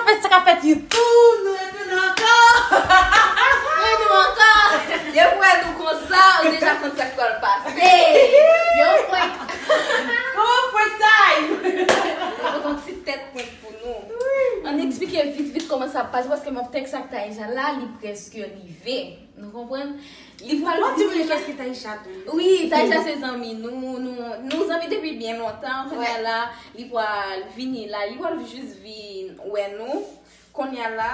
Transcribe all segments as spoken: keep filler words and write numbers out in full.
Sa k ap fèt YouTube, nou retounen ankò. Retounen ankò. Depi w wè nou konsa, ou deja konn sa k pral pase. Yon prank. Kòman prank sa ye? Mwen pote yon ti tèt prank pou nou. Ann eksplike vit vit kòman sa ap pase, paske m ap tèks ak Taïja la, li prèske rive. Nou konprann? Li pral vini. Bon, di mwen kiyès ki Taïja tou? Wi, Taïja se zanmi nou, nou, nou zanmi depi byen lontan. Kounye a la, li pral vini la, li pral jis vin wè nou. Kounye a la.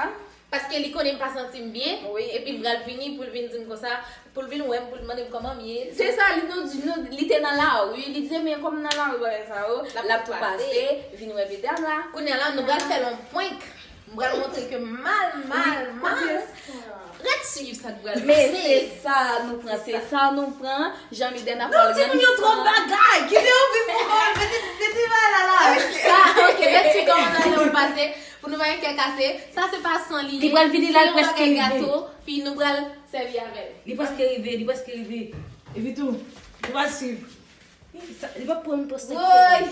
Paske li konnen m pa santi m byen, wi, epi l pral vini pou l vin di m konsa, pou l vin wè m, pou l mande m kòman m ye. Se sa, li, nou, nou, li te nan lari, li di, men kòm nan lari, bagay sa yo, l ap tou pase, vin wè medam la. Kounye a la, nou pral fè l yon prank. M pral montre ke mal, mal, mal. Ret swiv sa k pral pase. Men se sa nou pran, se sa nou pran. Jan Midena pral rann sa. Non, timoun yo twòp bagay. Kite yo viv pou kò yo. Mete, mete bagay la la. Sa, ok, ret swiv kòman bagay yo pase. Pou nou pa gen kè kase. Sa se pa san li ye. Li pral vini la, l prèske rive. Se yon bagay gato, pi nou pral sèvi avè l. Li prèske rive, li prèske rive. Epi tou, nou pral swiv. Sa, li p ap pran pòz senk segonn. Woy!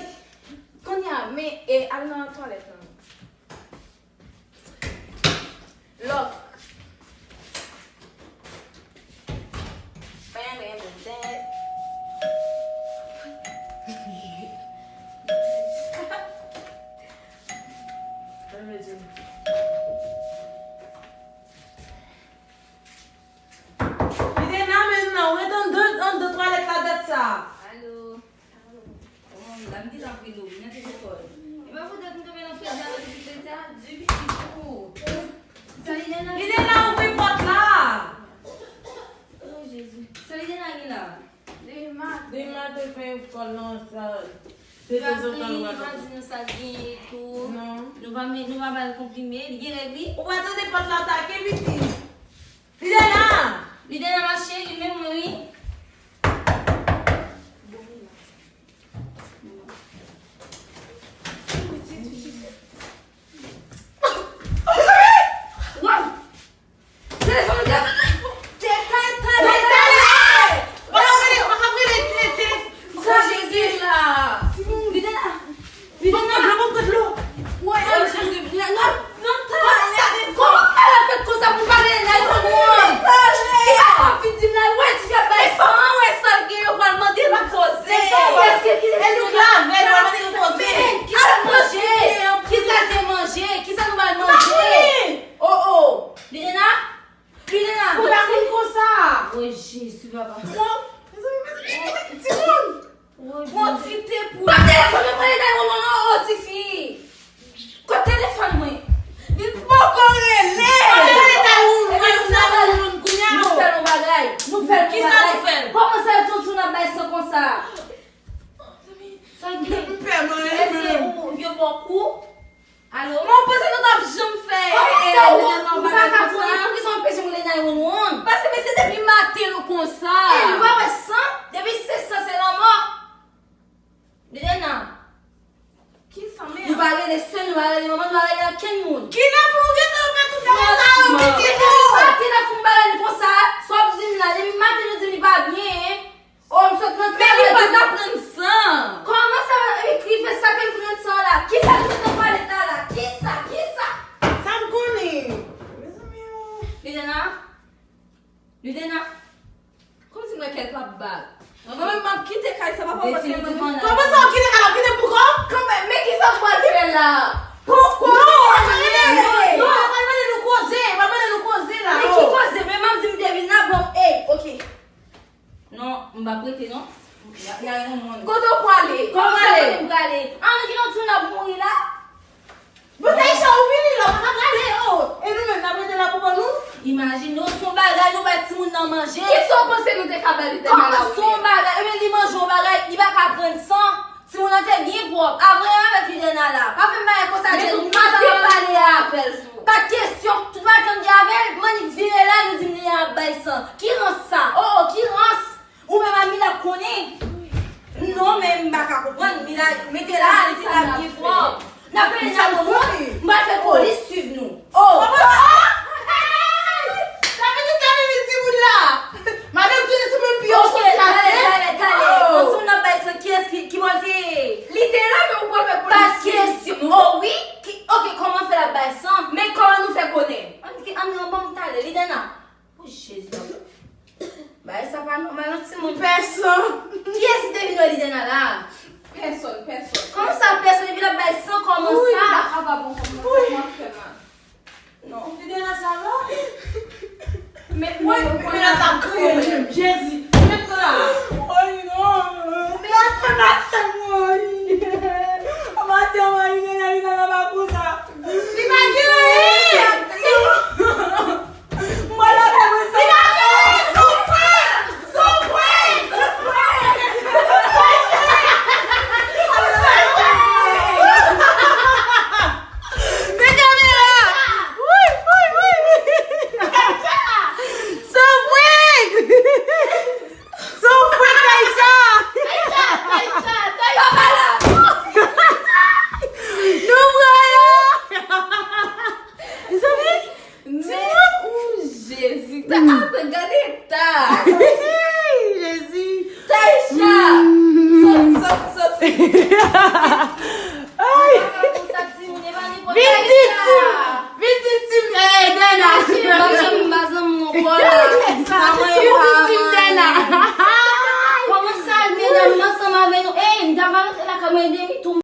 Kounye a, men, e, al nan twalèt lan. Lòk. Ben, ben, ben, ben. Li te nan men nan, ou ret anndan, anndan twalèt la dat sa. Alo. Oh, la m gentan ap rele w, wi, nan telefòn. E pa pou dat m tonbe nan frèt la, depi lè sa, di pitit ou. Sa li gen nan... Li te la ouvri pòt la. Oh, Jezi. Sa li gen nan li la? Depi maten. Depi maten fè efò nan sa. De tanzantan nou pa di nou sa l genyen tou. Non. Nou pa men, nou pa ba l konprime. Li gen règ li? Ou pa tande pòt la atake, pitit? Li te la! Li te la, ma chérie, men mwen, wi. Waw! Telefòn te, te kay talè! Telefòn! Sa Jezi la! Li te la! Li te la! Ban m pran dlo, ban m pran dlo! Woy, oh, Jezi, non, non, talè! Kòman talè fèt konsa pou pale la, yon moun? Ki pa konn fin di m la, woy, ti fi ap bay san, woy, sa l gen, yo pral mande l koze. Èske ki... E nou k la avè l, yo pral mande l koze. Ki sa l manje? Ki sa l te manje? Ki sa nou pral manje? Oh, oh. Li te la? Li te la? Ou pa konn konsa. Woy, Jezi, papa. Bon, mezanmi, mezanmi, timoun. Woy, bon, ti te pou... Pa telefòn mwen, pran nine one one, oh, oh, tifi. Kot telefòn mwen? Li poko rele. Pa rele nine one one, nine one one kounye a. Nou fè yon bagay. Nou fè yon bagay. Kisa nou fè? Kòman sa, tonton ap bay san konsa? Sa gen? M pè mwen. Èske ou, yo ba w kou? Alo? Mwen panse nou t ap janm fè, kòman sa, ou pa ka konnen, poukisa w anpeche m rele nine one one? Paske mesye depi maten nou konsa. E nou pa wè san? Depi se san, se lanmò. Dede nan. Kisa menm? Nou pa rele sè, nou pa rele manman, nou pa rele ankenn moun. Kilè pou nou gentan fè tout bagay sa yo, pitit ou? Depi maten n ap fè yon bagay nou konsa, sa w ap di m la, depi maten nou di li pa byen, en. Oh, m sot nan travay, li pa ka pran san. Kòman sa, li rive sa ke l pran san la? Kisa nou sot nan twalèt la la? Kisa? Kisa? Sa m konnen. Mezanmi, oh. Lidena? Lidena? Kòmsi m wè kè l p ap bat. Mwen menm m ap kite kay sa, papa, paske mwen menm. Kòman sa w kite kay la? W kite pou kò w? Kanmenm, men kisa w pral fè la? Poko. Non, non, non, w pral mande nou koze, w pral mande nou koze la. Men ki koze? Men m ap di m te vin la, bon, ey, ok. Non, m p ap rete non. Y a, y a yon moun. Kote w prale? Kòman sa kote m prale? An, nou gen yon timoun ap mouri la? Bon, Taïcha, ou vini la, ou pa ka prale, oh. E nou menm, n ap rete la pou kò nou? Imajine w, se yon bagay, nou bay timoun nan manje. Kisa w panse nou te ka ba Lidena la? Kòman se yon bagay? Ebyen, li manje yon bagay, li pa ka pran san. Timoun nan te byen pwòp. Apre avèk Lidena la. Pa fè m bagay konsa, Jenny. M ap te pale avè l. Pa kesyon. Tout maten m te avè l, m annik vire la, li di m li ap bay san. Ki rans sa? Oh, oh, ki rans? Ou menm a mi l ap konnen? Non, men m pa ka konprann. Mi la, mete la, li di l ap byen pwòp. N ap rele nan moun, m pral fè polis swiv nou. Oh! Sa vin di tande vin di moun la. Madanm tounen sou menm pye w soti atè. Talè, talè, talè. Bon, si moun nan bay san, kiyès ki, ki bò l te ye? Li te la, men ou pral fè polis swiv nou. Pa kesyon. Oh, wi. Ki, ok, kòman fè l ap bay san? Pèsonn. Kiyès ki te vin wè Lidena la? Pèsonn, pèsonn. Kòman sa pèsonn epi l ap bay san kòman sa? Wi, li pa kapab ankò, mwen kòman fè la? Non. Lidena sa la? Men, men, men la ta kriye menm, Jezi. Met la. Oy non. Men la ta mache mwen. Maten mwen, Lidena, Lidena pa konsa. Li pa gen anyen. Mwen la fè mwen sa. Li pa gen anyen, son frè. Son frè. Son frè. Son frè. Men kamera! Wi, wi, wi, wi! Son prank! Son prank, Taïsha! Taïsha, Taïsha, Taïsha! Nou pran yo! Mezanmi! Men, ou Jezi! Ta, atann, gade eta! Jezi! Taïsha! Soti, soti, soti! Ay! Vin di Tim! Vin di Tim! Eh, Dena! Vin di Tim, Dena! Kòman sa, Dena? M ansanm avè nou. Ey, m ta va rantre lakay mwen, demi tou.